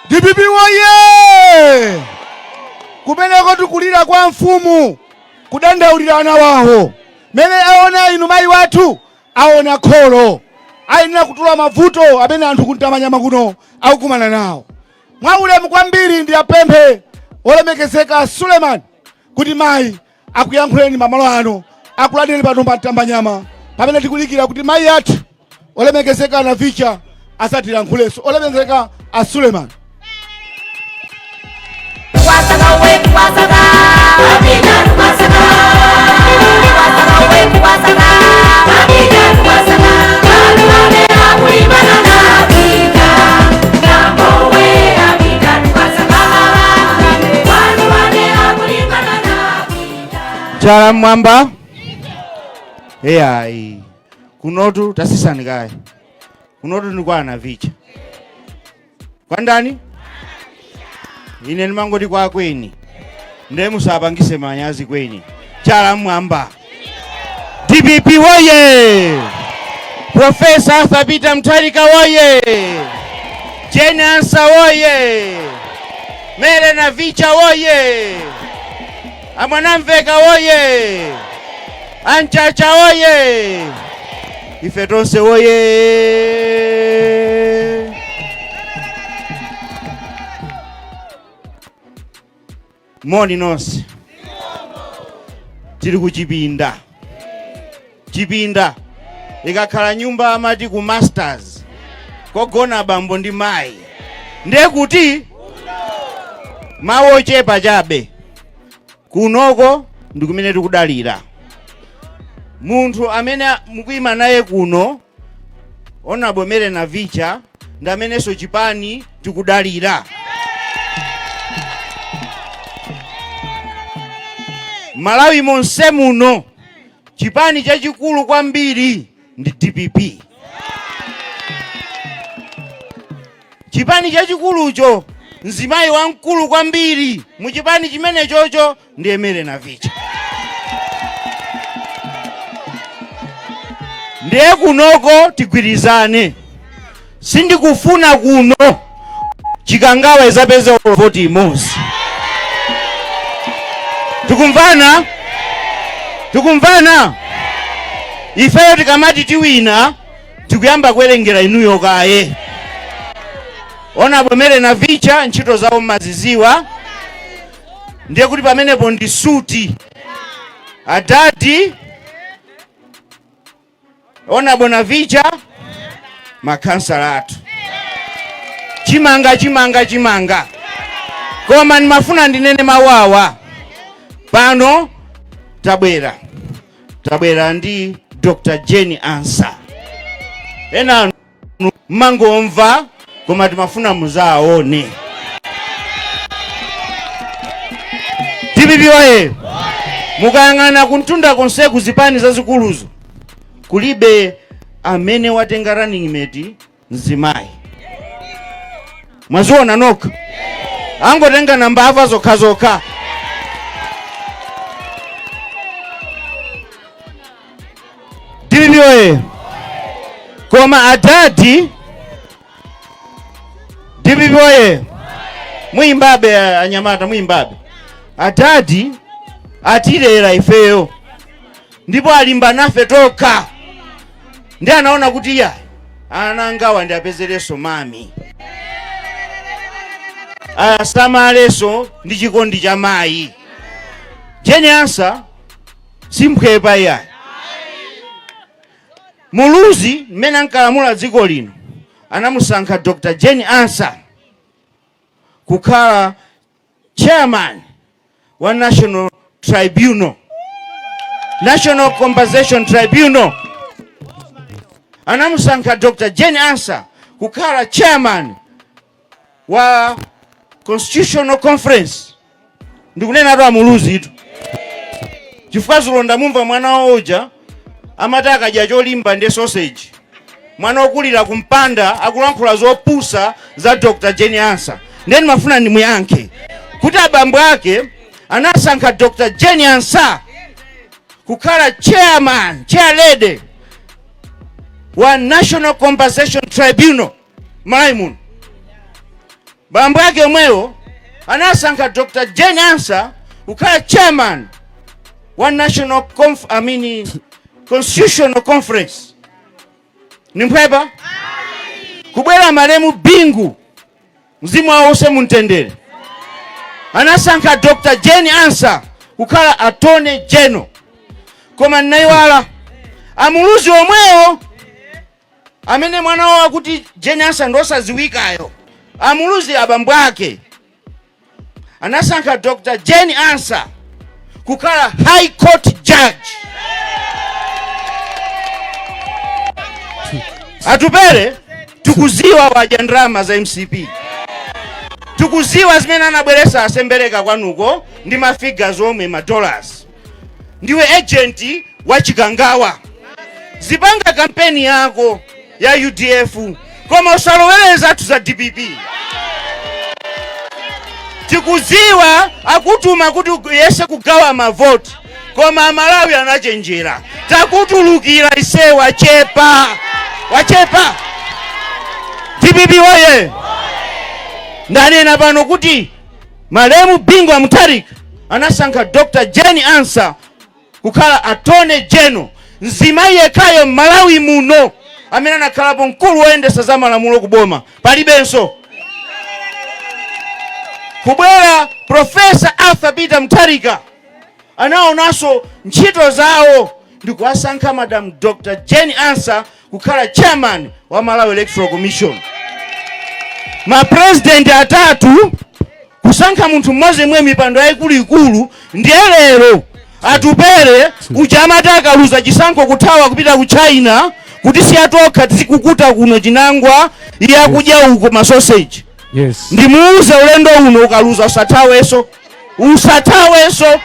DPP woye! Kumeneko tikulira kwa mfumu kudandaulira ana wawo. Mene aona inu mayi wathu aona kholo ayenera kutula mavuto amene anthu kuntamanyama kuno akukumana nawo. Mwaulemu kwambiri ndiyapemphe olemekezeka Suleiman kuti mayi akuyankhuleni pamalo ano, akulandireni pano pa Mtambanyama pamene tikulikira kuti mayi athu olemekezeka Navicha asatilankhulenso. Olemekezeka a Suleiman. Chala mwamba eyayi, kunotu tasisani kaye, kunotu ndikwa Navicha kwa ndani, ine ndimangoti kwa kweni, ndiye musapangise manyazi kweni. Chala mwamba, DPP woye! Professor Arthur Peter Mutharika woye! Jane Ansah woye! Mary Navicha woye! Amwanamveka woye! Anchacha woye! Ife tonse woye! Moni nonse. Tili kuchipinda. Chipinda ikakhala nyumba amati ku masters, kogona bambo ndi mayi, ndiye kuti mawu ochepa chabe. Kunoko ndi kumene tikudalira munthu amene mukuyima naye kuno, Honorable Mary Navicha, ndi amenenso chipani tikudalira. Malawi monse muno chipani chachikulu kwambiri ndi DPP. Chipani chachikulucho, mzimayi wamkulu kwambiri mu chipani chimenechocho ndi Mary Navicha. Ndiye kunoko tigwirizane, sindikufuna kuno Chikangawa izapeza voti imodzi. Tikumvana? Tikumvana? Ifeyo tikamati tiwina, tikuyamba kuwerengera inuyo kaye. Honorable Mary Navicha ntchito zawo mmaziziwa, ndiye kuti pamenepo ndi suti adadi Honorable Navicha, makhansala athu, chimanga chimanga chimanga. Koma ndimafuna ndinene mawawa pano, tabwera ndi Dr. Jane Ansah. Ena mmangomva, koma timafuna muzaone. DPP oye! Mukayang'ana kuntunda konseku, zipani zazikuluzo kulibe amene watenga running mate mzimayi. Mwaziona nokha, angotenga nambava zokhazokha. DPP oye! Koma adadi, DPP oye! Muyimbabe anyamata, muyimbabe. Adadi atilera ifeyo ndipo alimba nafe tokha, ndi anaona kuti iya, ana angawa ndi apezerenso mami, asamaleso ndi chikondi cha mayi. Jane Ansah simphwepa iyayi. Muluzi mmene ankalamula dziko lino anamusankha Dr. Jane Ansah kukhala chairman wa National Tribunal, National Compensation Tribunal. Anamusankha Dr. Jane Ansah kukhala chairman wa Constitutional Conference. Ndikunena tu amuluzi itu, chifukwa zulonda mumva mwana wauja amati akadya cholimba ndi sausage, mwana wokulira kumpanda akulankhula zopusa za Dr. Jane Ansah. Ndiye ndimafuna ndimuyankhe kuti abambo ake anasankha Dr. Jane Ansah kukhala chairman, chair lady wa National Compensation Tribunal Malawi muno. Bambo ake omwewo anasankha Dr Jane Ansah kukhala chairman wa National Conf, I mean, Constitutional Conference. Ni mphwepa kubwera malemu Bingu, mzimu wawo uuse mumtendere, anasankha Dr Jane Ansah kukhala Attorney General. Koma nnayiwala, amuluzi omwewo amene mwana wawo akuti Jane Ansah ndosaziwikayo, amuluzi abambo ake anasankha Dr Jane Ansah kukhala High Court judge. Atupere, tikuziwa wadya ndalama za MCP, tikuziwa zimene anabweresa asembereka kwanuko ndi mafigures omwe ma dollars. Ndiwe agent wa Chikangawa, zipanga kampeni yako ya UDF, koma usalowere zathu za DPP. Tikuziwa akutuma kuti uyese kugawa mavoti, koma Amalawi anachenjera, takutulukira ise. Wachepa, wachepa. DPP woye! Ndanena pano kuti malemu Bingu wa Mutharika anasankha Dr Jane Ansah kukhala Attorney General, mzimayi yekhayo m'Malawi muno amene anakhalapo mkulu woyendesa za malamulo kuboma, palibenso. Kubwera Professor Arthur Peter Mutharika, anaonanso ntchito zawo ndikuwasankha Madam Dr Jane Ansah kukhala chairman wa Malawi Electoral Commission. Mapresidenti atatu kusankha munthu mmodzi mwe mipando yayikuluikulu. Ndiye lero Atupere uja amati akaluza chisankho kuthawa kupita ku China kuti siyatokha tizikukuta kuno chinangwa, iye akudya uko masoseji. Ndimuuze, ulendo uno ukaluza usathawenso, usathawenso,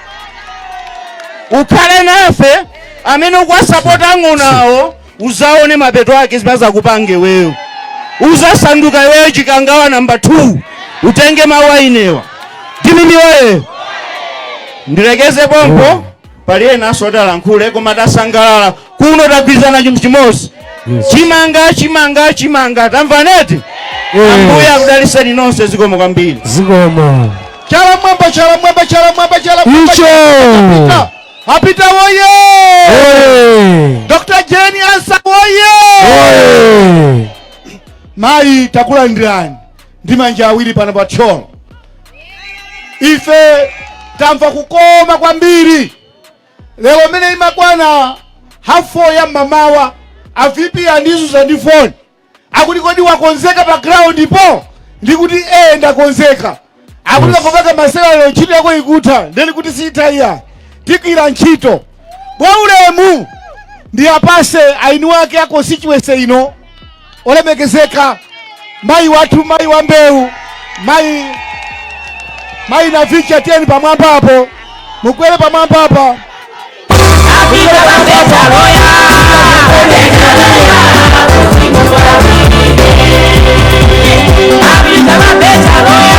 ukhale nafe. Amene ukuwasapota ang'onawo, uzaone mapeto ake zimazakupange weyo, uzasanduka iweyo Chikangawa namba 2. Utenge mawu ainewa. DPP woye! Ndilekeze pompo, pali enanso otalankhule, koma tasangalala kuno, tagwirizana chinthu chimodzi: chimanga, chimanga, chimanga. Tamvaneti? Ambuye akudaliseni nonse, zikomo kwambiri. Zikomo. Chala mwamba, chala mwamba, chala mwamba, chala mwamba. Icho. Apita, apita woye! Oye! Dr Jane Ansah woye! Oye! Mayi, takulandirani ndi manja awiri pano pa Thyolo. Ife tamva kukoma kwambiri lero. Mmene imakwana 4:30 ya mmamawa, a VP andizuza ndi foni, akuti, "Kodi wakonzeka pa ground po?" Ndikuti, "Eh, ndakonzeka." Akuti, "Kakopaka masewero, lero ntchito yako ikutha." Ndeli kuti, "Sitha iya, tigwira ntchito bwa ulemu." Ndi apase ainu ake a constituency ino, olemekezeka mayi wathu, mayi wa mbewu, mayi Navicha. Tiyeni pamwamba apo, mukwere pamwamba apa. Apita mapeta loya. Apita mapeta loya.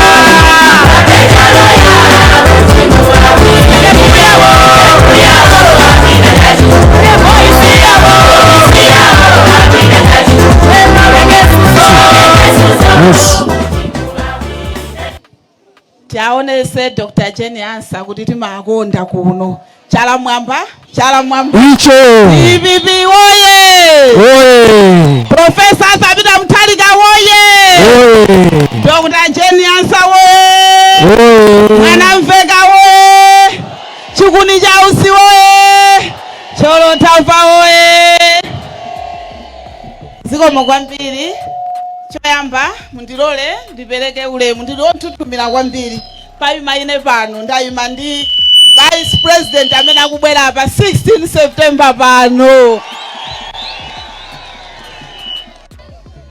Tiaonese Dr Jane Ansah kuti timakonda kuno. Chala mwamba, chala mwamba. Icho. DPP woye! Oye! Professor Arthur Mutharika woye! Oye! Dr Jane Ansah woye! Oye! Mwanamveka woye! Chikuni cha usi woye! Thyolo Nthamva woye! Zikomo kwambiri. Choyamba mundilole ndipereke ulemu, ndilothuthumira kwambiri. Payima ine pano, ndayima ndi Vice President amene akubwera pa 16 September pano.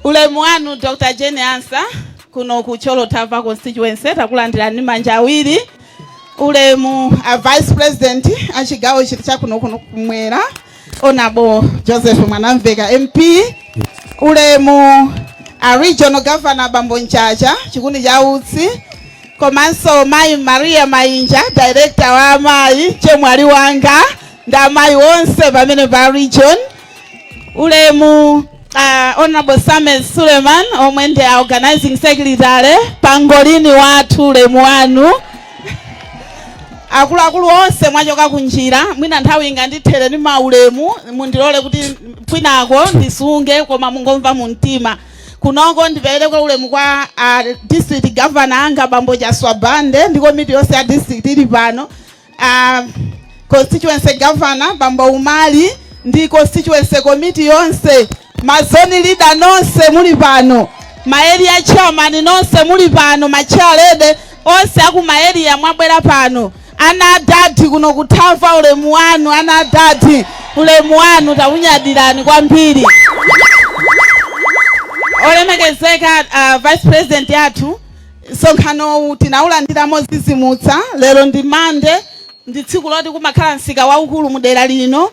Ulemu wanu, Dr Jane Ansah, kuno ku Thyolo Thava constituency takulandirani manja awiri. Ulemu a Vice President a chigawo chiti cha kuno kuno kumwera, Honorable Joseph Mwanamveka MP. Ulemu a Regional Governor, Bambo Nchacha, Chikuni cha Utsi, komanso Mayi Maria Mainja, director wa amayi, chemwali wanga, ndi amayi onse pamene pa region. Ulemu Honorable Samed Suleiman omwe ndi a organizing secretary, pangolini wathu, ulemu wanu. Akuluakulu onse mwachoka kunjira, mwina nthawi ingandithere ndi maulemu, mundilole kuti kwinako ndisunge, koma mungomva mu mtima. Kunoko ndipereke ulemu kwa district governor anga, Bambo Chaswabande, ndi komiti yonse ya district ili pano, constituency governor Bambo Umali ndi constituency committee yonse, ma zone leader nonse muli pano, ma area chairman nonse muli pano, ma chairlady onse aku ma area mwabwera pano, ana adadi kuno kuthava, ulemu wanu. Ana adadi, ulemu wanu, takunyadirani kwambiri. Olemekezeka vice president yathu, msonkhanowu tinawulandira mozizimutsa. Lero ndi Mande, ndi tsiku loti kumakhala msika waukulu mu dera lino.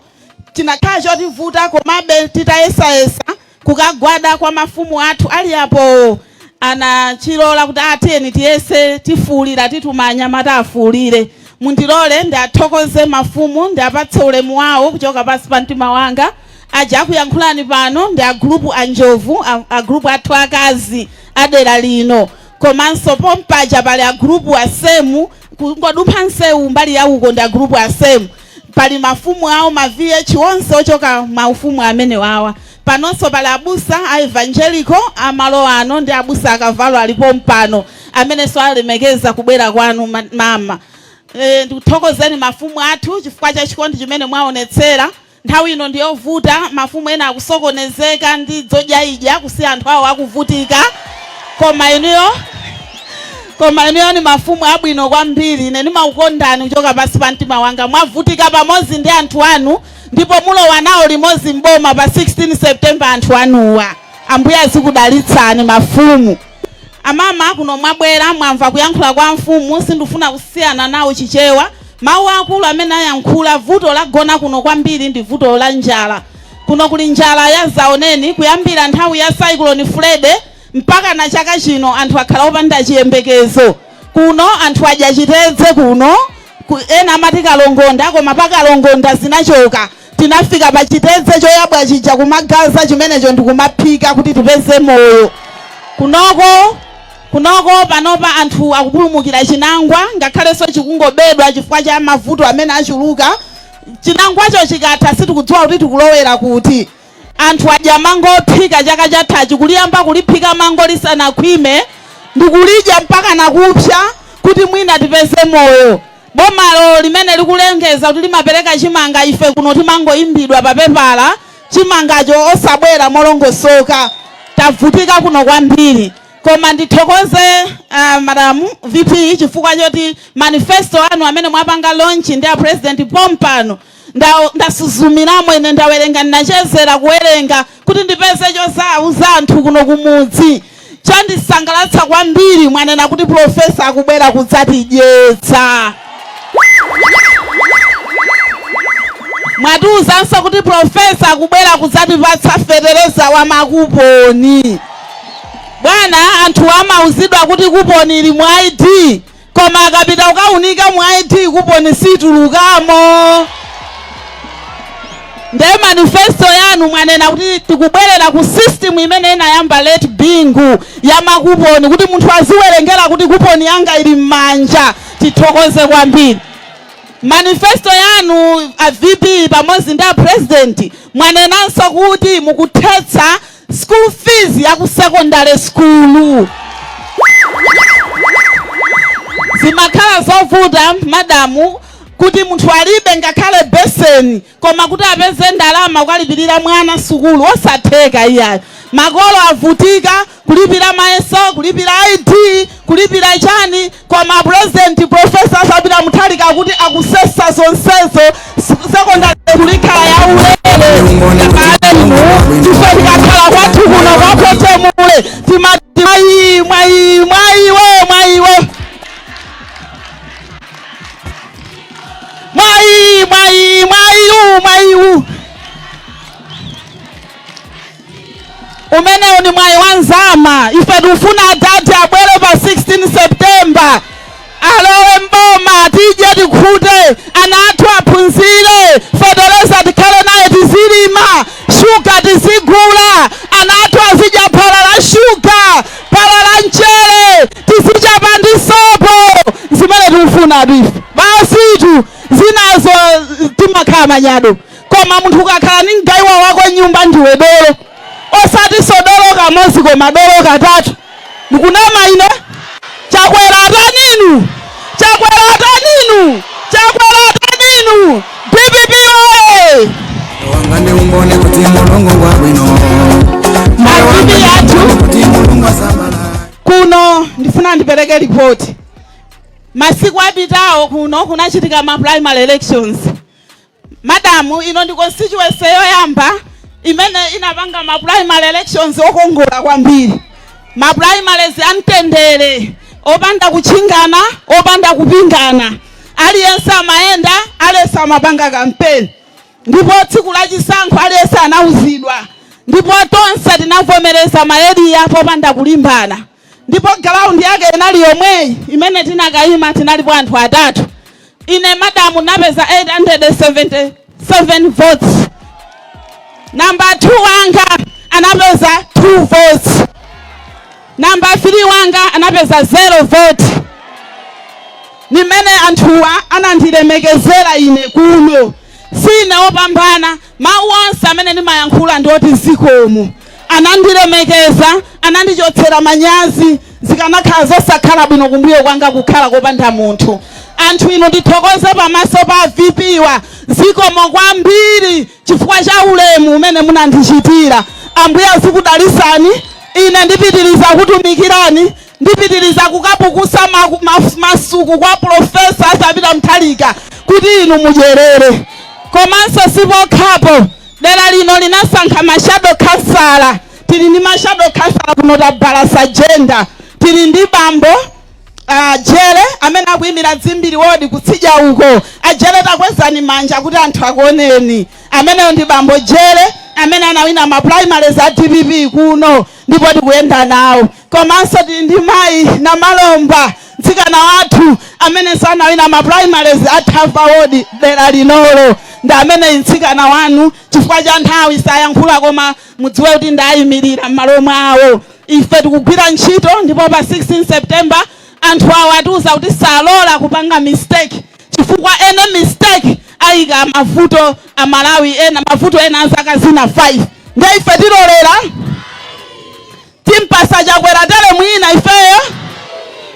Chinakhala chotivuta, komabe titayesayesa kukagwada kwa mafumu athu ali apo, anachilola kuti atiyeni tiyese, tifuulira, tituma anyamata afuulire. Mundilole ndiathokoze mafumu, ndiapatse ulemu wawo kuchoka pansi pa mtima wanga. Aja akuyankhulani pano ndi a group a Njovu, a group athu akazi adera lino, komanso pompaja pali a group asemu, kungodumpha nsewu mbali yauko ndi a group asemu. Pali mafumu awo, ma VH onse ochoka maufumu amene wawa. Panonso pali abusa a evangelical amalo ano ndi abusa akavalo alipo mpano, amenenso alemekeza kubwera kwanu. Mama, ndikuthokozeni mafumu athu chifukwa cha chikondi chimene mwaonetsera. Nthawi ino ndiyovuta, mafumu ena akusokonezeka ndi zodyaidya, kusiya anthu awo akuvutika, koma inuyo ni mafumu abwino kwambiri. Ine ndimakukondani kuchoka pansi pa mtima wanga. Mwavutika pamodzi ndi anthu anu, ndipo mulowa nawo limodzi mboma pa 16 September anthu anuwa. Ambuye azikudalitsani mafumu. Amama kuno mwabwera, mwamva kuyankhula kwa mfumu. Sindifuna kusiyana nawo Chichewa. Mawu akulu amene ayankhula, vuto lagona kuno kwambiri ndi vuto la njala. Kuno kuli njala ya zaoneni. Kuyambira nthawi ya Cyclone Freddy mpaka na chaka chino, anthu akhala opanda chiyembekezo. Kuno anthu adya chitedze kuno, ena amati kalongonda, koma pakalongonda zinachoka, tinafika pa chitedze choyabwa chija, kumagaza chimenecho ndikumaphika kuti tipeze moyo. Kunoko panopa anthu akupulumukira chinangwa, ngakhalenso chikungobedwa chifukwa cha mavuto amene achuluka. Chinangwacho chikatha, sitikudziwa kuti tikulowera kuti. Anthu adya mango ophika chaka chathachi, kuliyamba kuliphika mango lisanakhwime ndikulidya mpaka nakupsa kuti mwina tipeze moyo. Bomalo limene likulengeza kuti limapereka chimanga, ife kuno timangoyimbidwa papepala, chimangacho osabwera molongosoka. Tavutika kuno kwambiri. Koma ndithokoze Madam VP chifukwa choti manifesto anu amene mwapanga launch ndi a president pompano, ndasuzumiramo ine, ndawerenga, ndinachezera kuwerenga kuti ndipeze chozauza anthu kuno kumudzi. Chandisangalatsa kwambiri, mwanena kuti professor akubwera kudzatidyetsa. Mwatiuzanso kuti professor akubwera kudzatipatsa fetereza wa makuponi. Bwana, anthu amauzidwa kuti kuponi ili mu ID, koma akapita kukaunika mu ID, kuponi situlukamo. Nde manifesto yanu mwanena kuti tikubwerera ku system imene inayamba late Bingu ya makuponi, kuti munthu aziwerengera kuti kuponi yanga ili m'manja. Tithokoze kwambiri. Manifesto yanu, a VP pamodzi ndi a president, mwanenanso kuti mukuthetsa school fees ya ku secondary school. Zimakhala zovuta, madamu, kuti munthu alibe ngakhale beseni, koma kuti apeze ndalama kukalipirira mwana sukulu osatheka iyayo. Makolo avutika kulipira mayeso, kulipira ID, kulipira chani, koma president Professor Arthur Mutharika akuti akusesa zonsezo, secondary kulikhala ya ulere. Inu, ife tikakhala kwathu kuno kwapotemule, timati mwayi, mwayi, mwayiwe, mwayiwe, mwayi, mwayi, mwayiwu, mwayiwu. Umenewu ni mwayi wa nzama. Ife tikufuna adadi abwere pa 16 September, alowe mboma, tidye tikhute, ana athu aphunzire, feteleza tikhale naye, tizilima, shuga tizigula. tikufuna ife basitu. Zinazo timakhala manyado, koma munthu ukakhala ni mgayiwa wako nyumba, ndiwe dolo, osati sodolo kamodzi koma dolo katatu. Ndikunama ine? Chakwera ataninu? Chakwera ataninu? Chakwera ataninu? DPP oye! Wangane umbone kuti Mulungu ngwabwino. A VP athu kuti Mulungu asamala. Kuno ndifuna ndipereke ripoti. Masiku apitawo kuno kunachitika ma primary elections. Madamu, ino ndi constituency yoyamba imene inapanga ma primary elections okongola kwambiri, ma primaries amtendere, opanda kutchingana, opanda kupingana. Aliyense amayenda, aliyense amapanga kampeni, ndipo tsiku lachisankho aliyense anauzidwa, ndipo tonse tinavomereza ma area popanda kulimbana. Ndipo ground yake inali yomweyi imene tinakayima. Tinalipo anthu atatu. Ine madamu napeza 877 votes, namba 2 wanga anapeza 2 votes, namba 3 wanga anapeza 0 vote. Nimene anthuwa anandilemekezera ine kuno. Sine wopambana. Mawu onse amene ndimayankhula ndi oti zikomo. Anandilemekeza, anandichotsera manyazi. Zikanakhala zosakhala bwino kumbuyo kwanga kukhala kopanda munthu. Anthu inu, ndithokoze pamaso pa VP wa, zikomo kwambiri chifukwa cha ulemu umene munandichitira. Ambuye azikudalisani. Ine ndipitiriza kutumikirani, ndipitiriza kukapukusa masuku kwa Professor Arthur Peter Mutharika kuti inu mudyerere. Komanso sipokhapo, dera lino linasankha ma shadow councillor. Tili ndi ma shadow councillor kuno, tabalasa agenda. Tili ndi bambo Jere amene akuyimira Dzimbiri ward kutsidya uko. Ajere, takwezani manja kuti anthu akuoneni. Ameneyo ndi bambo Jere amene anawina ma primaries a DPP kuno, ndipo tikuyenda nawo. Komanso tili ndi mayi Namalomba, mtsikana wathu amene sanawina ma primaries a Thava ward dera linolo, ndi amene mtsikana wanu. Chifukwa cha nthawi sayankhula, koma mudziwe kuti ndayimirira m'malo mwawo. Ife tikugwira ntchito, ndipo pa 16 September anthu awo atiuza kuti salola kupanga mistake, chifukwa ene mistake ayika mavuto Amalawi ena, mavuto ena azaka zina 5. Nde ife tilolera? Timpasa Chakwera tele mwina? Ifeyo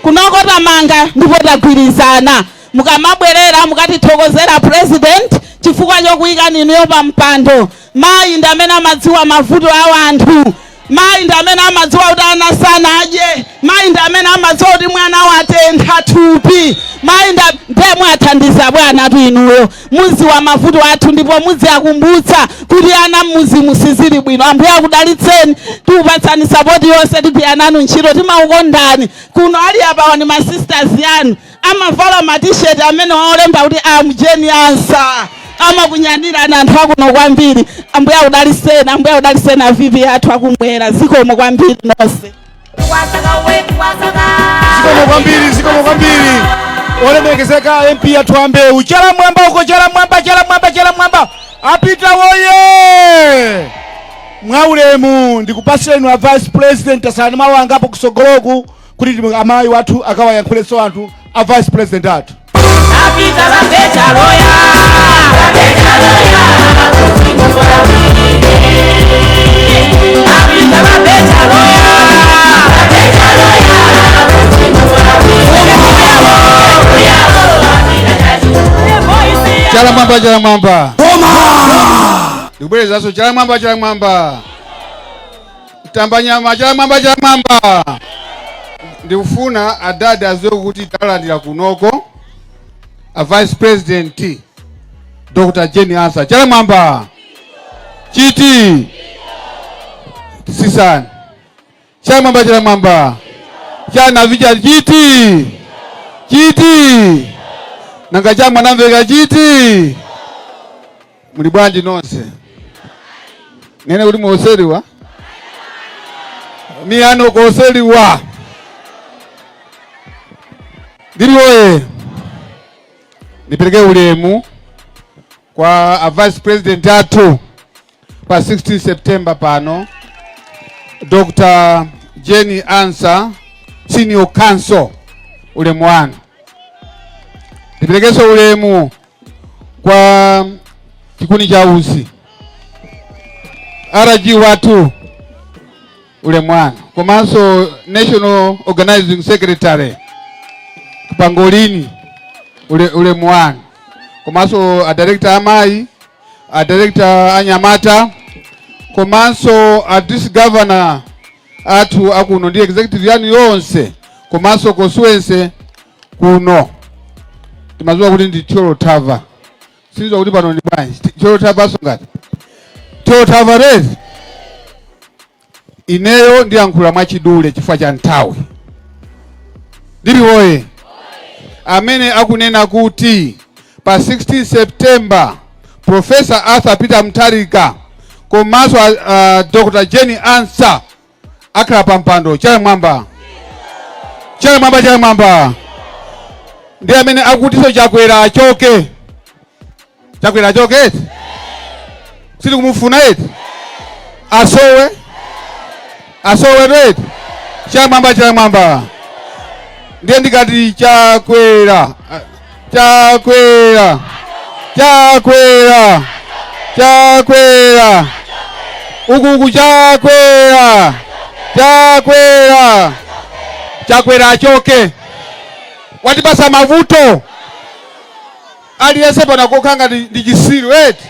kunoko tamanga ndipo tagwirizana. Mukamabwerera mukatithokozera president chifukwa chokuyikani inuyo pa mpando. Mayi ndi amene amadziwa mavuto a anthu. Mayi ndi amene amadziwa kuti ana sanadye. Mayi ndi amene amadziwa kuti mwana watentha thupi. Mayi ndiye mwathandiza bwana tu. Inuyo muziwa mavuto athu ndipo muziakumbutsa kuti ana mmuzimu sizili bwino. Ambuye akudalitseni. Tikupatsani support yonse, tigwira nanu ntchito, timakukondani. Kuno ali apawa ni ma sisters yanu, amavala ma T-shirt amene waolemba kuti "Am Jane Ansah". Amakunyadirani anthu akuno kwambiri. Ambuye akudalitseni, Ambuye akudalitseni a VP athu akumwera. Zikomo kwambiri nonse. Zikomo kwambiri, zikomo kwambiri, olemekezeka MP athu ambewu. Chala mwamba uko, chala mwamba, chala mwamba, chala mwamba. Apita woye! Mwaulemu ndikupasireni a vice president asana mawu angapo kusogoloku kuti amayi wathu akawayankhulenso anthu, a vice president athu. Apita Mapeta loya. Mapeta loya. Apita Mapeta loya. Mapeta loya. Chala mwamba, chala mwamba. Ndikubwerezanso, chala mwamba, chala mwamba. Tambanyama, chala mwamba, chala mwamba. Ndikufuna adadi aziwe kuti talandira kunoko a vice president Dr. Jane Ansah. Chala mwamba. Chiti sisani. Chala mwamba, chala mwamba. Chana vicha chiti chiti nanga cha mwanamveka chiti. Muli bwanji nonse? Nene kuti muoseriwa miyano koseriwa ndili woye. Nipereke ulemu kwa a vice president athu pa 16 September pano, Dr. Jane Ansah, senior counsel. Ulemu wanu. Ndiperekenso ulemu kwa Chikuni cha Usi, RG wathu, ulemu wanu, komanso National Organizing Secretary Pangolini, ulemu wanu, komanso a director amayi, a director anyamata, komanso a district governor athu akuno ndi executive yanu yonse, komanso constituency kuno. Timadziwa kuti ndi Thyolo Thava, sindidziwa kuti pano ndi bwanji. Thyolo Thava so ngati Thyolo Thava rezi. Ineyo ndiyankhula mwachidule chifukwa cha nthawi. Ndili woye amene akunena kuti pa 16 September Professor Arthur Peter Mutharika komanso Dr. Jane Ansah akhala pa mpando. Chala mwamba, chala mwamba, chala mwamba. Ndi amene akutinso Chakwera achoke, Chakwera achoke eti, sitikumufuna eti, asowe, asowe eti. Chala mwamba, chala mwamba. Ndiye ndikati Chakwera, Chakwera, Chakwera, Chakwera, ukuku Chakwera, Chakwera, Chakwera achoke, watipasa mavuto. Aliyense pano akukhala ngati ndi chisiru eti.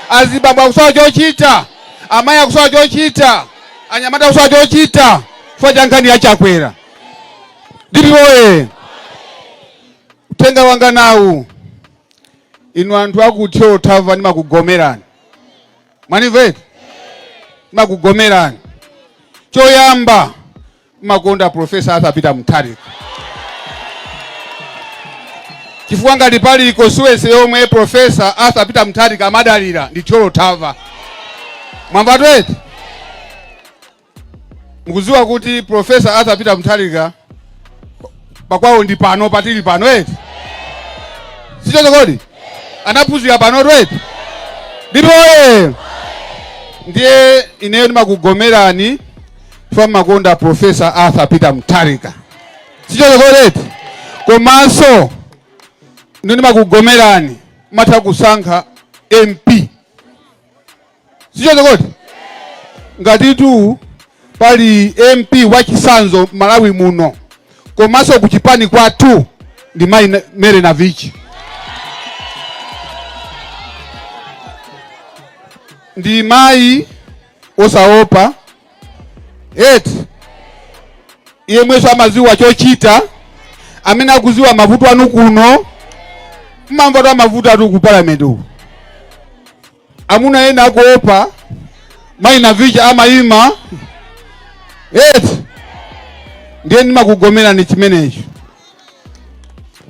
Azibambo akusowa chochita, amayi akusowa chochita, anyamata akusowa chochita chifukwa cha nkhani ya Chakwera. Ndili woye, uthenga wanga nawu: inu anthu aku Thyolo Thava, ndimakugomerani. Mwanimva eti? Ndimakugomerani. Choyamba, makonda Professor Arthur Peter Mutharika, chifukwa ngati pali constituency yomwe Professor Arthur Peter Mutharika amadalira ndi Thyolo Thava. Mwamva eti? Mukudziwa kuti Professor Arthur Peter Mutharika pakwawo ndi pano patili pano eti? Sichoncho kodi? Anaphunzira pano eti? Ndipo ndiye ineyo ndimakugomerani chifukwa makonda Professor Arthur Peter Mutharika, sichoncho kodi eti? Komanso ino ndimakugomerani, matha kusankha MP, sichoncho kodi? Ngatitu pali MP wachisanzo Malawi muno komanso kuchipani kwathu ndi mayi Mary Navicha. Ndi mayi osaopa eti, yemwenso amaziwa chochita, amene akuziwa mavuto anu kuno. Mmamva tu amavuto atu ku parliament uku, amuna ena akuopa, mayi Navicha amayima eti. Ndiye ndimakugomera ni chimenecho.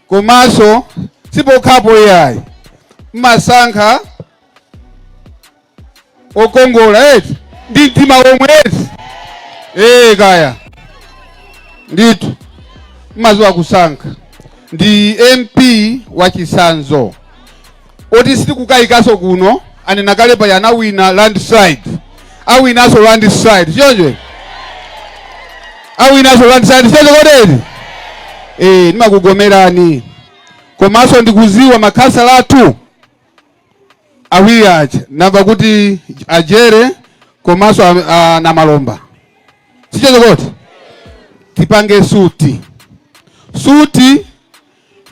Komanso sipokhapo iyayi, mmasankha okongola eti, ndi mtima omwe eti. Ee kaya ndithu mmaziwa kusankha. Ndi MP wachisanzo oti sitikukayikaso kuno. Anena kale paja, anawina landslide, awinaso landslide, choncho awinaso landslide, choncho kodeti? Eh, ndimakugomerani. Komanso ndikuziwa makhansala athu awiri aja, namva kuti ajere komanso na Malomba, sichoncho koti? Tipange suti, suti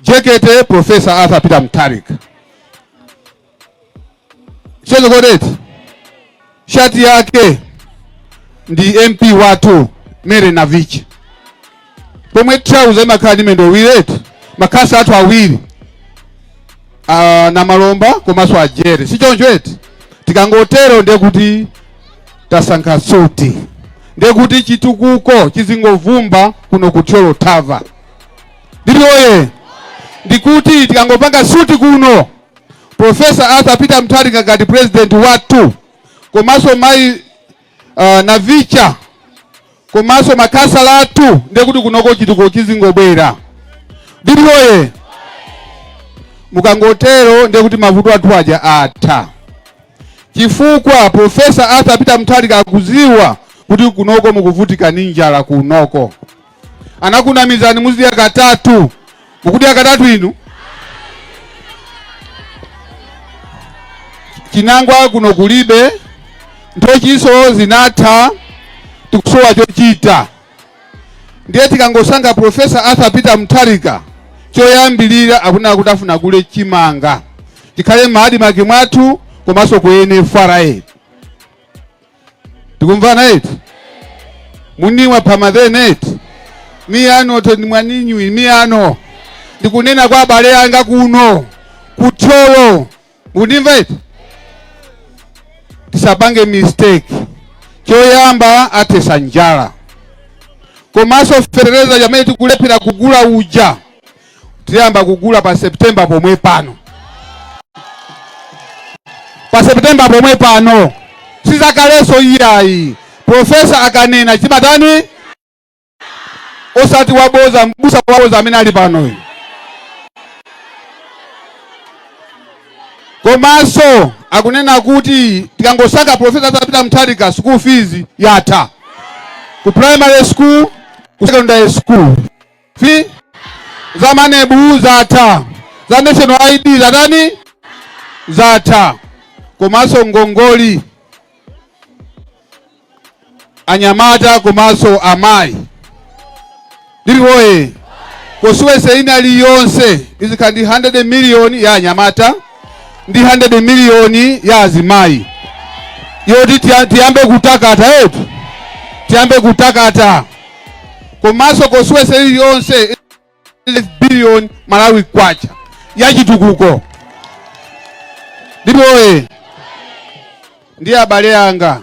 jekete Professor Arthur Peter Mutharika, sichoncho kodeti? Shati yake ndi MP wathu Mary Navicha, pomwe trouser imakhala ndi mendo awiri eti, makhasa athu awiri, na Malomba komanso ajere, sichoncho eti? Tikangotero ndiye kuti tasankha suti, ndiye kuti chitukuko chizingovumba kuno ku Thyolo Thava. Ndiliyoye ndikuti tikangopanga suti kuno, Professor Arthur Peter Mutharika ngati president wathu, komanso mayi Navicha, komanso makhansala athu, ndiye kuti kunoko chitukuko chizingobwera. Ndiliyoye, mukangotero ndiye kuti mavuto athu aja atha, chifukwa Professor Arthur Peter Mutharika akuziwa kuti kunoko mukuvutika ndi njala. Kunoko anakunamizani muzidya katatu, mukudya katatu inu. Chinangwa kuno kulibe, nthochiso zinatha, tikusowa chochita. Ndiye tikangosankha Professor Arthur Peter Mutharika, choyambilira akunena kuti afuna kule chimanga chikhale m'ma ADMARC mwathu komanso ku NFRA. Tikumvana eti? Muniwa phamadhene eti? Miyano to mwaninywi miyano. Ndikunena kwa abale anga kuno kuThyolo, mukundimva eti? Tisapange mistake. Choyamba athesa njala, komanso fetereza amene tikulephera kugula uja tiyamba kugula pa September pomwe pano, pa September pomwe pano, sizakaleso iyayi. Professor akanena chimatani, osati waboza, mbusa waboza amene ali panoyo. Komanso akunena kuti tikangosankha Professor Arthur Peter Mutharika, school fees yatha ku primary school, ku secondary school, fee za MANEB zatha, za national ID zatani zatha, komanso ngongoli anyamata komanso amayi ndiliwoye constituency ina iliyonse izikhala ndi 100 million ya anyamata ndi 100 million ya azimayi, yoti tiyambe kutakata etu, tiyambe kutakata. Komanso constituency iliyonse billion Malawi kwacha yachitukuko. Ndipoye ndi abale anga,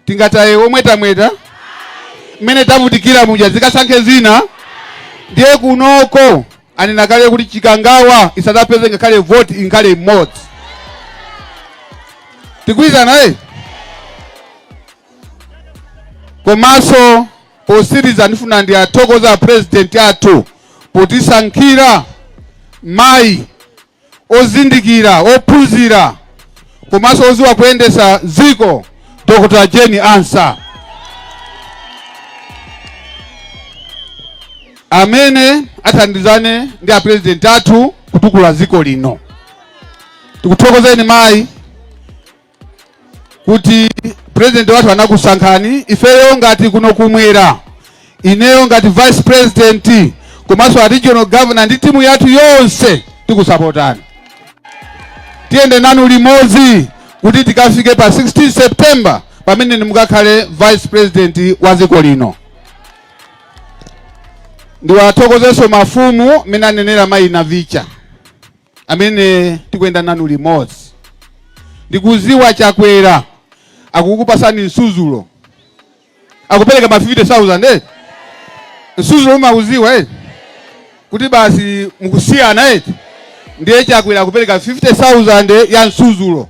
tingataye omwetamweta mmene tavutikira muja zikasankhe zina. Ndiye kunoko anena kale kuti Chikangawa isadzapeze ngakhale voti inkhale imodzi. Tigwirizana eh? Komanso posiriza ndifuna ndiyathokoza president athu potisankhira mayi ozindikira, ophunzira komanso oziwa kuyendesa dziko, Dr. Jane Ansah, amene athandizane ndi a president athu kutukula dziko lino. Tikuthokozeni mayi kuti president wathu anakusankhani. Ifeyo ngati kuno kumwera, ineyo ngati vice president komanso a regional governor ndi timu yathu yonse tikusapotani, tiyende nanu limodzi kuti tikafike pa 16 September pamene mukakhale vice president wa dziko lino. Ndiwathokozenso mafumu amene anenera mayi Navicha amene tikuyenda nanu limodzi. Ndikuziwa Chakwera akukupasani msuzulo, akupereka ma 50,000 eh? Msuzulo umauziwa eh? Kuti basi mukusiyana eh? Ndiye Chakwera akupereka 50,000 ya msuzulo.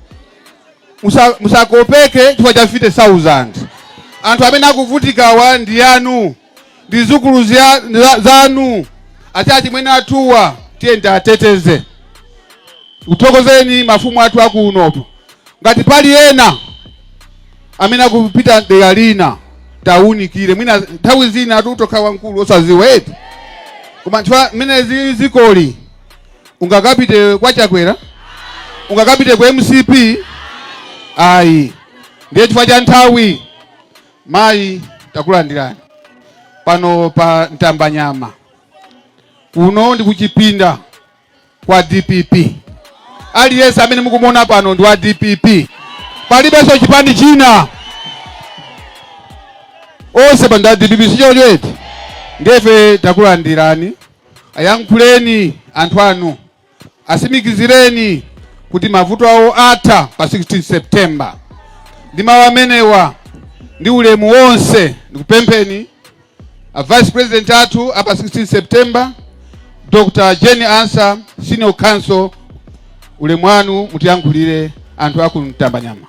Musakopeke chifukwa cha 50,000. Anthu amene akuvutikawa ndi anu, ndi zukulu zanu, ati achimwene athuwa, tiye tiateteze. Kuthokozeni mafumu athu akunopo. Ngati pali ena amene akupita dera lina, tawunikire. Mwina nthawi zina atutokha wamkulu osaziwa eti, koma chifukwa mmene zili zikoli, ungakapite kwa Chakwera, ungakapite ku MCP ayi. Ndiye chifukwa cha nthawi, mayi, takulandirani pano pa Mtambanyama. Kuno ndi kuchipinda kwa DPP. Aliyense amene mukumuona pano ndi wa DPP, palibenso chipani china, onse pano ndi wa DPP, sichoncho eti? Ndefe takulandirani, ayankhuleni anthu anu, asimikizireni kuti mavuto awo atha pa 16 September. Ndi mawu amenewa ndi ulemu wonse ndikupempheni a vice president athu apa 16 September, Dr. Jane Ansah, senior counsel, ulemu wanu mutiyankhulire anthu aku Mtambanyama.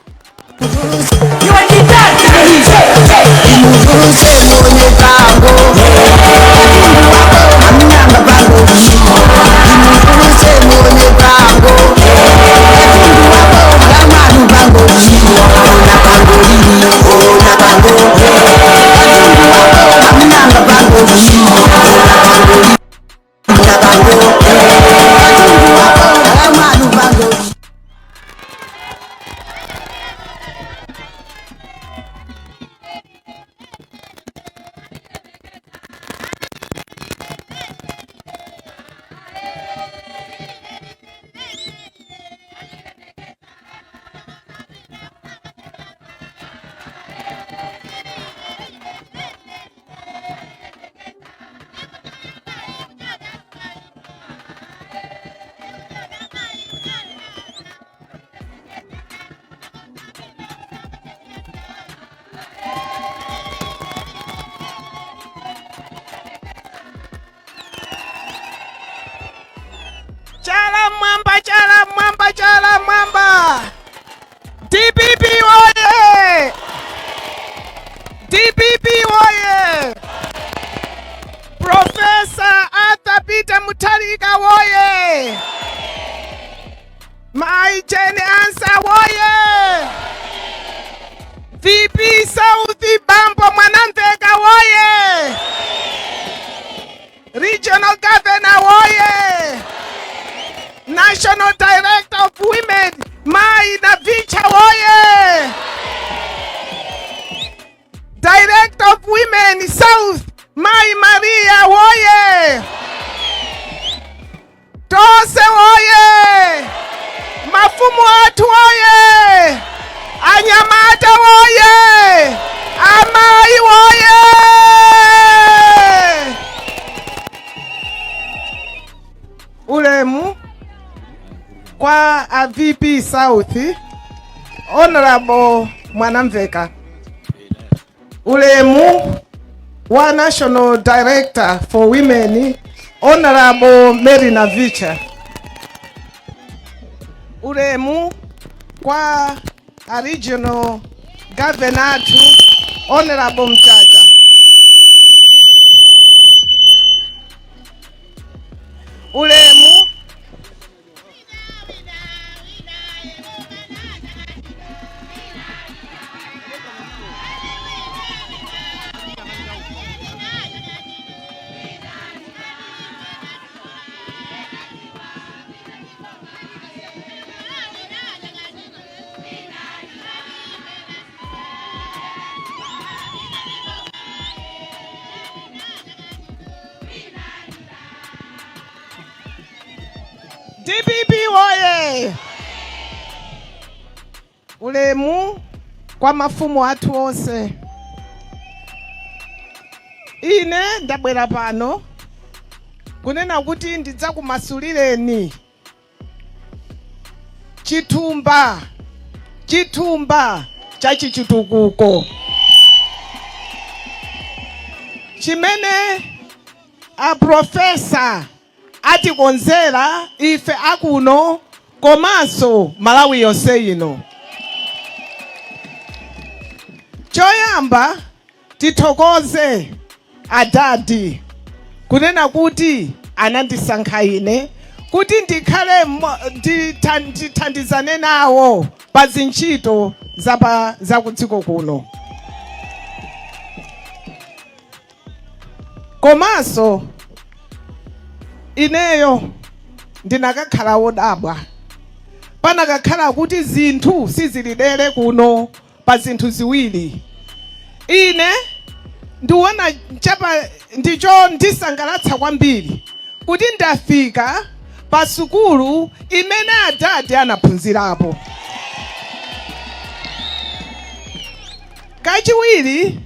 Chala mwamba, chala mwamba, chala mwamba. DPP woye! DPP woye! Professor Arthur Peter Mutharika woye! Mai Jane Ansah woye! VP South Bambo Mwanamveka woye! Regional Governor woye! National Director of Women Mai Navicha woye! Director of Women South Mai Maria woye! Tonse woye! Mafumu athu woye! Anyamata woye! Amayi woye! Ulemu kwa a VP South Honorable Mwanamveka, ulemu wa National Director for Women Honorable Mary Navicha, ulemu kwa a Regional Governor athu Honorable Mchacha, ulemu DPP woye! Ulemu kwa mafumu athu onse. Ine ndabwera pano kunena kuti ndidzakumasulireni chithumba cha chichitukuko chimene a professor atikonzera ife akuno komanso Malawi yonse ino. Choyamba tithokoze adadi kunena kuti anandisankha ine kuti ndikhale ndithandizane nawo pa zintchito za kudziko kuno. Komanso ineyo ndinakakhala wodabwa panakakhala kuti zinthu sizilidere kuno pa zinthu ziwiri. Ine ndiwona chapa ndicho ndisangalatsa kwambiri kuti ndafika pa sukulu imene adadi anaphunzirapo. Kachiwiri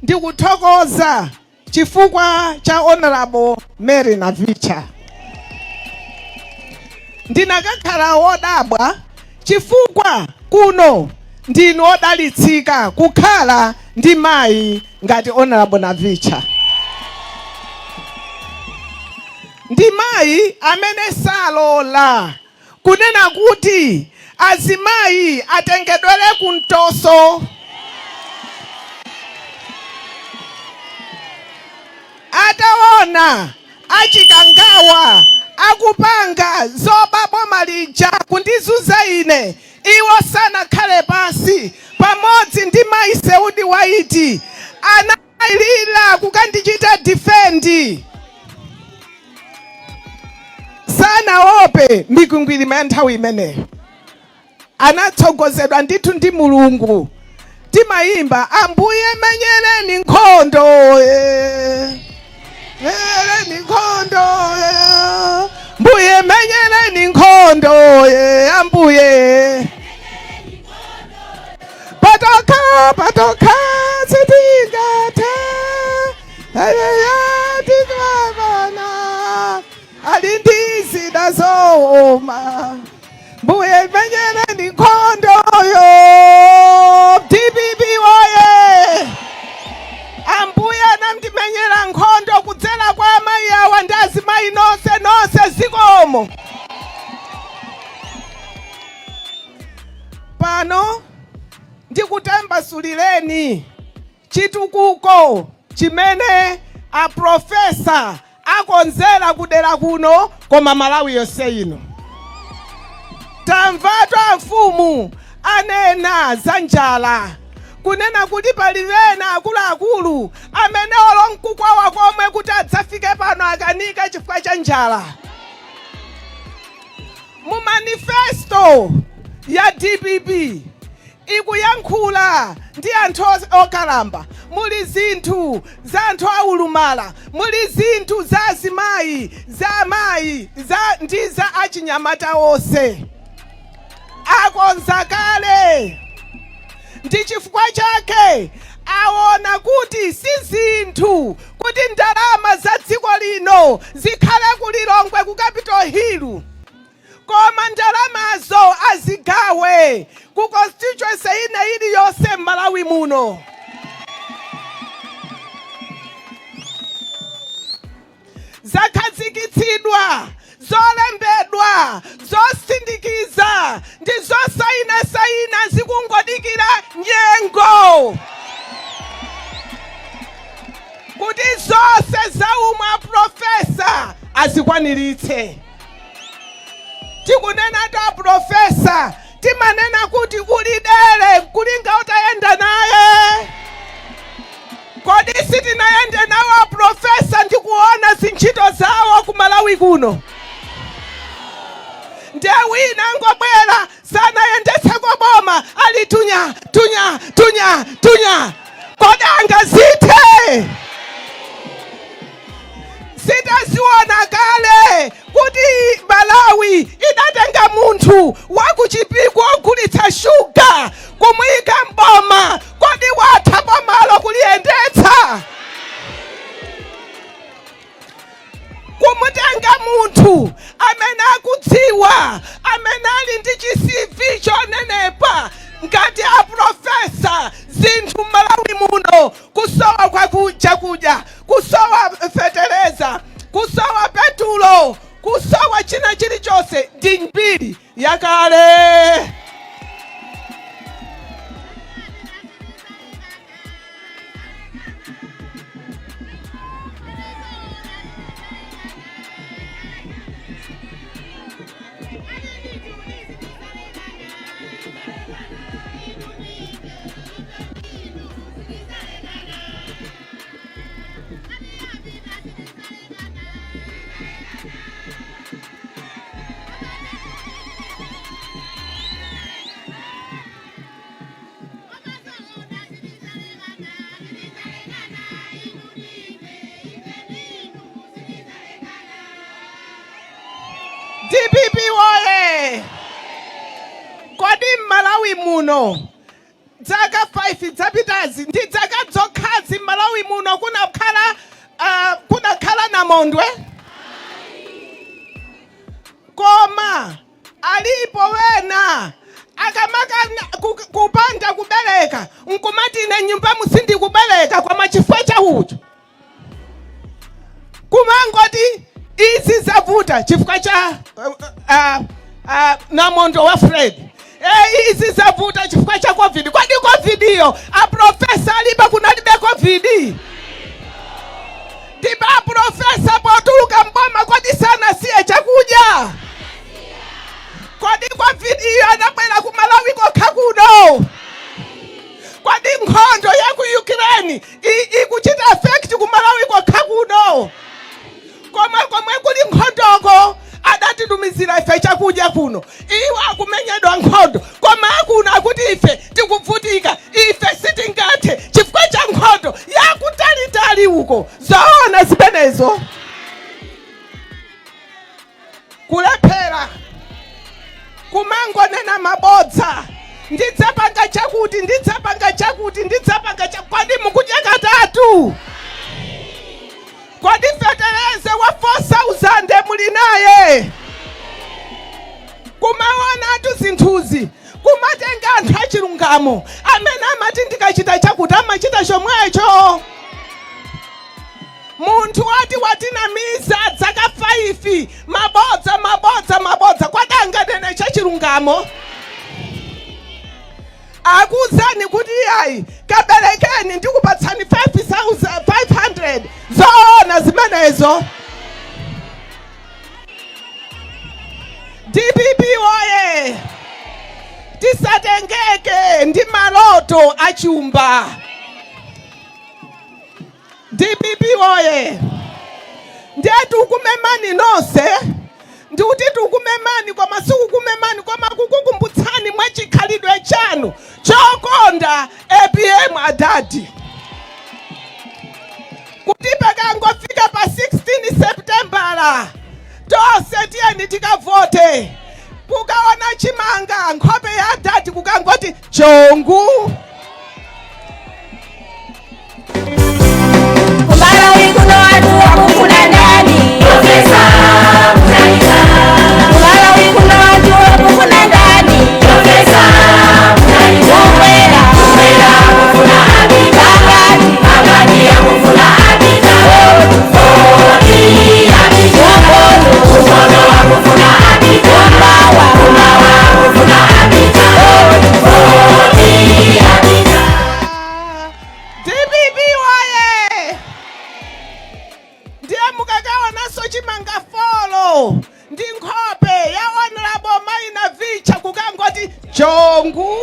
ndikuthokoza chifukwa cha Honorable Mary Navicha. Ndinakakhala wodabwa chifukwa kuno ndinu odalitsika kukhala ndi mayi ngati Honorable Navicha. Ndi mayi amene salola kunena kuti azimayi atengedwere kumtoso. Ataona achikangawa akupanga zoba boma lija kundizunza ine, iwo sanakhale pansi pamodzi ndi mayi Seudi Waiti analira kukandichita defend. Sanaope mikwingwirima ya nthawi imeneyo, anatsogozedwa ndithu ndi Mulungu. Timayimba Ambuye menyereni nkhondo, menyereni nkhondo, Mbuye menyereni nkhondo, Ambuye patokha patokha sitingathe, tikavana ali ndi zida zooma, Mbuye menyereni nkhondoyo. DPP woye! Ambuye anandimenyera nkhondo kudzera kwa amayi awa ndi azimayi nonse nonse zikomo. pano ndikutambasulireni chitukuko chimene a Professor akonzera kudera kuno koma Malawi yonse ino. Tamvatu amfumu anena za njala, kunena kuti pali ena akuluakulu amene olo nkukwawa komwe kuti adzafike pano akanika chifukwa cha njala. Mu manifesto ya dpp ikuyankhula ndi anthu okalamba, muli zinthu za anthu aulumala, muli zinthu za azimayi, za amayi, za ndi za achinyamata onse. Akonza kale. Ndi chifukwa chake aona kuti si zinthu kuti ndalama za dziko lino zikhale ku Lilongwe ku Capital Hill, koma ndalamazo azigawe ku constituency ina iliyonse m'Malawi muno. Zakhazikitsidwa, zolembedwa, zosindikiza ndi zosainasaina zikungodikira nyengo kuti zonse zaumwe a Professor azikwaniritse. Tikunenatu a Professor, timanena kuti uli dere nkulinga utayenda naye. Kodi sitinayende nawo a Professor ndi kuona zintchito zawo ku Malawi kuno? Ndiye wina angobwera sanayendetseko boma ali tunya tunya tunya tunya, kodi angazithe? Sitaziona kale kuti Malawi idatenga munthu wa ku Chipiku ogulitsa shuga kumuyika mboma, kodi watha bomalo kuliyendetsa? Kumutenga munthu amene akudziwa, amene ali ndi chi CV chonenepa ngati a Professor, zinthu m'Malawi muno kusowa kwa chakudya, kusowa fetereza, kusowa petulo, kusowa china chilichonse ndi mbiri yakale. DPP woye! Kodi m'Malawi muno Dzaka 5 dzapitazi ndi dzaka dzokhazi m'Malawi muno kunakhala kunakhala namondwe? Koma alipo wena akamakana kupanda kubereka nkumati ine nyumbamu sindikubereka koma chifukwa cha ucho kumangoti izi zavuta chifukwa cha namondwe wa Freddy, izi zavuta chifukwa cha Covid. Kodi Covid iyo aprofesa alipo kunalibe Covid? Ndipo aprofesa potuluka mboma kodi sanasiye chakudya? Kodi Covid iyo anabwera ku Malawi kokha kuno? Kodi nkhondo ya ku Ukraine ikuchita affect ku Malawi kokha kuno? Koma komwe kuli nkhondoko adatitumizira ife chakudya kuno. Iwo akumenyedwa nkhondo koma akuno akuti ife tikuvutika, ife sitingathe chifukwa cha nkhondo yakutalitali uko. Zoona zimenezo? Kulephera kumangonena mabodza, ndidzapanga chakuti, ndidzapanga chakuti, ndidzapanga cha. Kodi mukudya katatu? Kodi fetereza wa 4000 muli naye? Kumaonatu zinthuzi, kumatenga anthu achilungamo amene amati ndikachita chakuti amachita chomwecho. Munthu wati watinamiza dzaka 5 mabodza mabodza mabodza, kodi anganene chachilungamo? Akuuzani kuti iyayi, kaberekeni ndikupatsani 5500. Zoona zimenezo? DPP woye! Tisatengeke ndi maloto achumba. DPP woye! Ndiye tikukumemani nonse, ndikuti tikukumemani, koma sikukumemani, koma kukukumbutsani mwa chikhalidwe chanu chokonda APM adadi, kuti pakangofika pa 16 Septembala tonse tiyeni tikavote. Kukaona chimanga, nkhope ya adadi kukangoti chongu. Kumalawi kuno anthu akufuna ndani? Profesa Mutharika. Kumalawi kuno anthu akufuna ndani? Profesa Mutharika. Kumwera, kumwera akufuna Abita. Pakati, pakati akufuna Abita. Voti Abita. Kumpoto, kumpoto akufuna Abita. Kumawa, kumawa akufuna Abita. Voti Abita. DPP woye! Ndiye mukakaonanso chimanga folo ndi nkhope ya Honorable Mayi Navicha kukangoti chongu.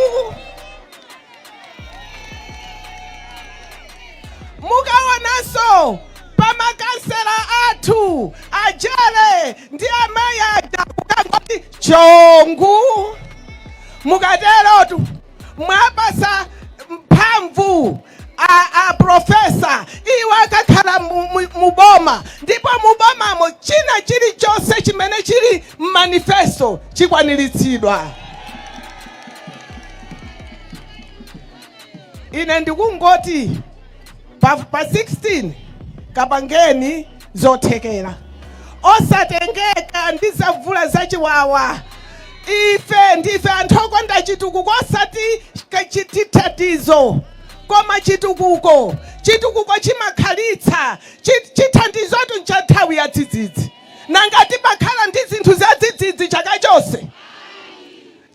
Mukaonanso pamakansela athu ajere ndi amayi aja kukangoti chongu. Mukaterotu mwapasa mphamvu a profesa, iwo akakhala muboma, ndipo mubomamo china chilichonse chimene chili mmanifesto chikwaniritsidwa. Ine ndikungoti pa 16 kapangeni zothekera, osatengeka ndi zamvula zachiwawa. Ife ndife anthu okonda chitukuko, osati chithandizo, koma chitukuko. Chitukuko chimakhalitsa. Chithandizotu ncha nthawi ya dzidzidzi. Nanga timakhala ndi zinthu za dzidzidzi chaka chonse?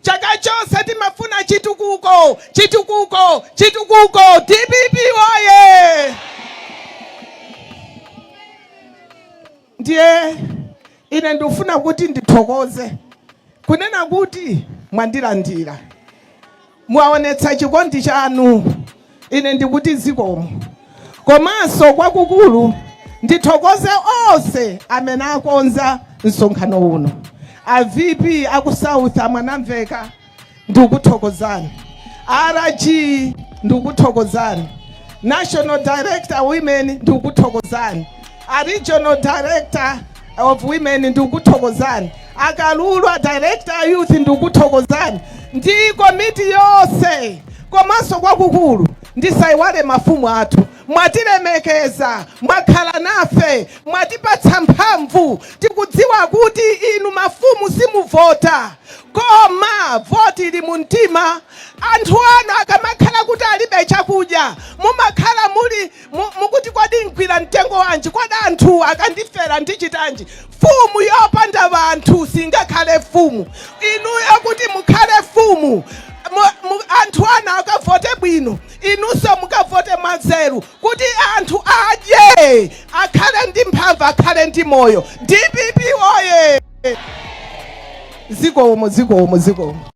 Chaka chonse timafuna chitukuko, chitukuko, chitukuko. DPP woye! Ndiye ine ndikufuna kuti ndithokoze kunena kuti mwandilandira, mwaonetsa chikondi chanu, ine ndikuti zikomo. Komanso kwakukulu ndithokoze onse amene akonza msonkhano uno. A VP aku South, a Mwanamveka, ndikuthokozani. RG, ndikuthokozani. National Director Women, ndikuthokozani. A Regional Director of Women, ndikuthokozani. Akalulwa Director Youth, ndikuthokozani, ndi komiti yonse. Komanso kwakukulu ndisaiwale mafumu athu. Mwatilemekeza, mwakhala nafe, mwatipatsa mphamvu. Tikudziwa kuti inu mafumu simuvota, koma voti ili mu mtima. Anthu anu akamakhala kuti alibe chakudya, mumakhala muli mukuti kodi ngwira mtengo wanji? Kodi anthu akandifera ndichitanji? Mfumu yopanda vanthu singakhale mfumu. Inuyo kuti mukhale mfumu, anthu anu akavote bwino, inunso mukavote mwanzeru kuti anthu adye, akhale ndi mphamvu, akhale ndi moyo. DPP woye! Zikomo, zikomo, zikomo.